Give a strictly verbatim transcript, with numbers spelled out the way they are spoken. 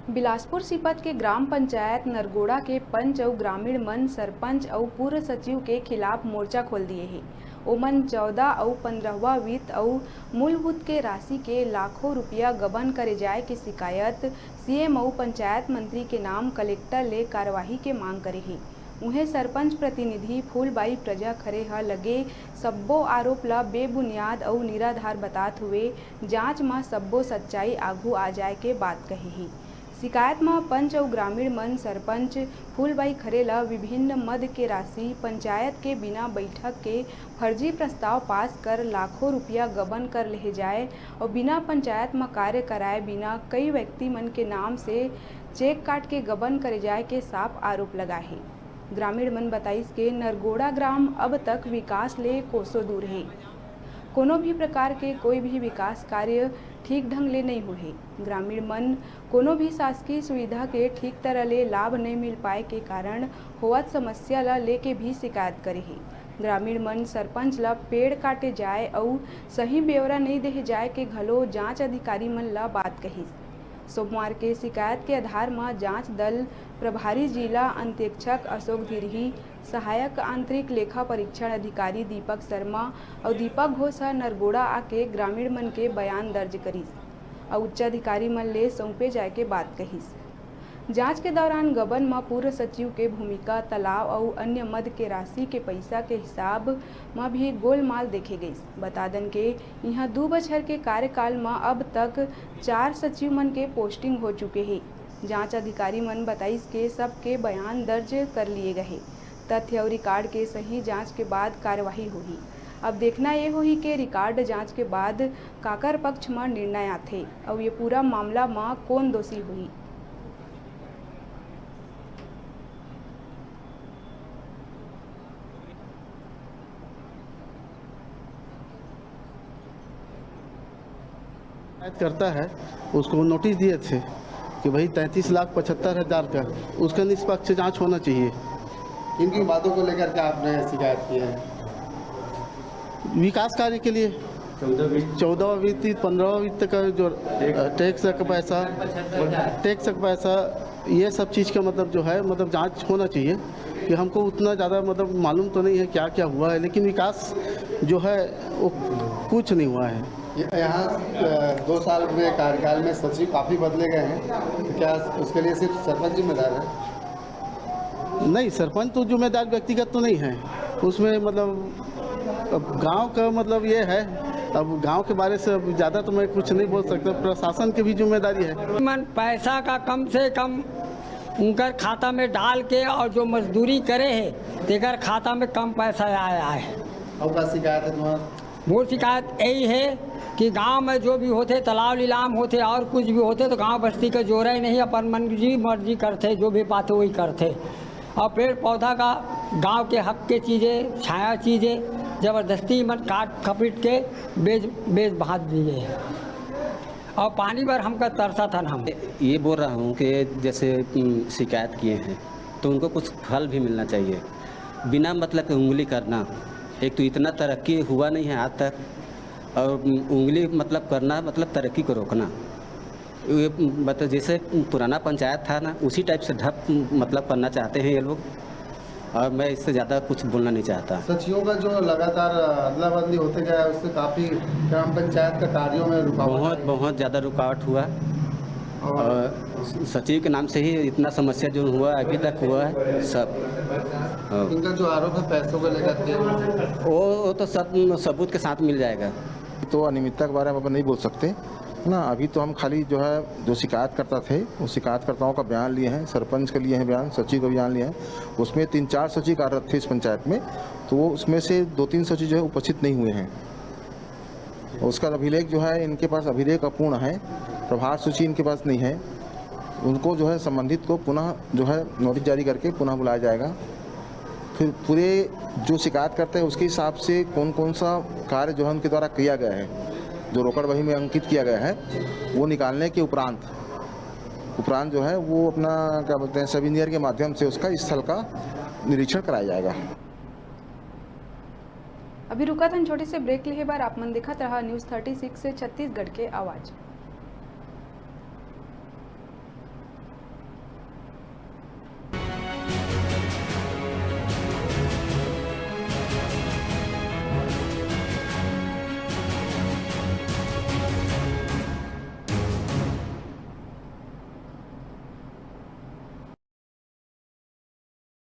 बिलासपुर सीपत के ग्राम पंचायत नरगोड़ा के पंच अउ ग्रामीण मन सरपंच अउ पूर्व सचिव के खिलाफ मोर्चा खोल दिए हे। ओमन चौदह अउ पंद्रहवाँ वित्त अउ मूलभूत के राशि के लाखों रुपया गबन करे जाए के शिकायत सीएम अउ पंचायत मंत्री के नाम कलेक्टर ले कार्यवाही के मांग करे हे। उहें, सरपंच प्रतिनिधि फूलबाई प्रजा खरे ह लगे सब्बो आरोप ल बेबुनियाद अउ निराधार बतात हुए जांच म सब्बो सच्चाई आघू आ जाए के बात कहे हे। शिकायत म पंच अउ ग्रामीण मन सरपंच फूलबाई खरे ल विभिन्न मद के राशि, पंचायत के बिना बैठक के फर्जी प्रस्ताव पास कर लाखों रुपया गबन कर लेहे जाए अउ बिना पंचायत म कार्य कराए बिना कई व्यक्ति मन के नाम से चेक काट के गबन करे जाए के साफ आरोप लगाए हे। ग्रामीण मन बताइस के नरगोड़ा ग्राम अब तक विकास ले कोसों दूर हे। कोनो भी प्रकार के कोई भी विकास कार्य ठीक ढंग ले नइ होए हे। ग्रामीण मन कोनो भी शासकीय सुविधा के ठीक तरह ले लाभ नइ मिल पाए के कारण होवत समस्या ल लेके भी शिकायत करे हे। ग्रामीण मन सरपंच ल पेड़ काटे जाए अउ सही ब्यौरा नइ देहे जाए के घलो जांच अधिकारी मन ल बात कहिस। सोमवार के शिकायत के आधार म जांच दल प्रभारी जिला अंकेक्षक अशोक धिरही, सहायक आंतरिक लेखा परीक्षण अधिकारी दीपक शर्मा अउ दीपक घोष ह नरगोड़ा आके ग्रामीण मन के बयान दर्ज करिस अउ उच्चाधिकारी मन ले सौंपे जाए के बात कहिस। जांच के दौरान गबन म पूर्व सचिव के भूमिका, तालाब अउ अन्य मद के राशि के पइसा के हिसाब म भी गोलमाल देखे गइस। बता दन के इहां दू बछर के कार्यकाल म अब तक चार सचिव मन के पोस्टिंग हो चुके हे। जांच अधिकारी मन बताइस के सबके बयान दर्ज कर लिए गए हे। तथ्य अउ रिकॉर्ड के सही जांच के बाद कार्यवाही होही। अब देखना ये होही के रिकॉर्ड जांच के बाद काकर पक्ष म निर्णय आथे अउ ये पूरा मामला म कोन दोषी होही। शिकायत करता है, उसको नोटिस दिए थे कि भाई तैंतीस लाख पचहत्तर हज़ार का, उसका निष्पक्ष जांच होना चाहिए। किन किन बातों को लेकर के आपने शिकायत की है? विकास कार्य के लिए। चौदह वित्त, पंद्रह वित्त का जो, अ, टैक्स का पैसा, टैक्स का पैसा, ये सब चीज़ का मतलब जो है, मतलब जांच होना चाहिए कि हमको उतना ज़्यादा मतलब मालूम तो नहीं है क्या क्या हुआ है, लेकिन विकास जो है वो कुछ नहीं हुआ है। ये यहाँ, अ, दो साल में कार्यकाल में सचिव काफ़ी बदले गए हैं, तो क्या उसके लिए सिर्फ सरपंच जिम्मेदार है? नहीं, सरपंच तो जिम्मेदार व्यक्तिगत तो नहीं है, उसमें मतलब अब गांव का मतलब ये है, अब गांव के बारे से अब ज़्यादा तो मैं कुछ नहीं बोल सकता, प्रशासन की भी जिम्मेदारी है। मन पैसा का कम से कम उनकर खाता में डाल के और जो मजदूरी करे है, तेकर खाता में कम पैसा आया है। और का शिकायत है तुम्हारा? मोर शिकायत यही है कि गांव में जो भी होथे, तालाब लीलाम होथे और कुछ भी होथे, तो गांव बस्ती का जोरे नहीं, अपन मन जी मर्जी करथे, जो भी पाथे वही करथे। और पेड़ पौधा का, गांव के हक के चीज़ें, छाया चीज़ें जबरदस्ती मन काट खपीट के बेच, बेच भाज दिए। और पानी बर हमका तरसत हन हम। ये बोल रहा हूँ कि जैसे, उम, शिकायत किए हैं तो उनको कुछ फल भी मिलना चाहिए। बिना मतलब के उंगली करना, एक तो इतना तरक्की हुआ नहीं है आज तक, और उंगली मतलब करना मतलब तरक्की को रोकना। ये मतलब जैसे पुराना पंचायत था ना, उसी टाइप से ढप मतलब करना चाहते हैं ये लोग, और मैं इससे ज़्यादा कुछ बोलना नहीं चाहता। सचिवों का जो लगातार अदला बदली होते गया है, उससे काफ़ी ग्राम पंचायत का कार्यों में रुकावट बहुत, आई। बहुत ज़्यादा रुकावट हुआ। और और सचिव के नाम से ही इतना समस्या जो हुआ, अभी तक हुआ है, सब। हाँ। इनका जो आरोप है पैसों को लेकर के, वो, वो तो सब सबूत के साथ मिल जाएगा। तो अनियमितता के बारे में अपन नहीं बोल सकते, है ना। अभी तो हम खाली जो है, जो शिकायतकर्ता थे, उन शिकायतकर्ताओं का बयान लिए हैं, सरपंच का लिए हैं बयान, सचिव का बयान लिए हैं। उसमें तीन चार सचिव कार्यरत थे इस पंचायत में, तो वो उसमें से दो तीन सचिव जो है, उपस्थित नहीं हुए हैं। उसका अभिलेख जो है, इनके पास अभिलेख अपूर्ण है, प्रभार सूची इनके पास नहीं है। उनको जो है, संबंधित को पुनः जो है, नोटिस जारी करके पुनः बुलाया जाएगा। फिर पूरे जो शिकायत करते हैं, उसके हिसाब से कौन कौन सा कार्य जो है, उनके द्वारा किया गया है, जो रोकड़ वही में अंकित किया गया है, वो निकालने के उपरांत, उपरांत जो है, वो अपना, क्या बोलते हैं, सब इंजीनियर के माध्यम से उसका स्थल का निरीक्षण कराया जाएगा। अभी रुकत हन छोटे से ब्रेक लेहे बर। आप मन देखत रहा न्यूज़ थर्टी सिक्स छत्तीसगढ़ के आवाज़।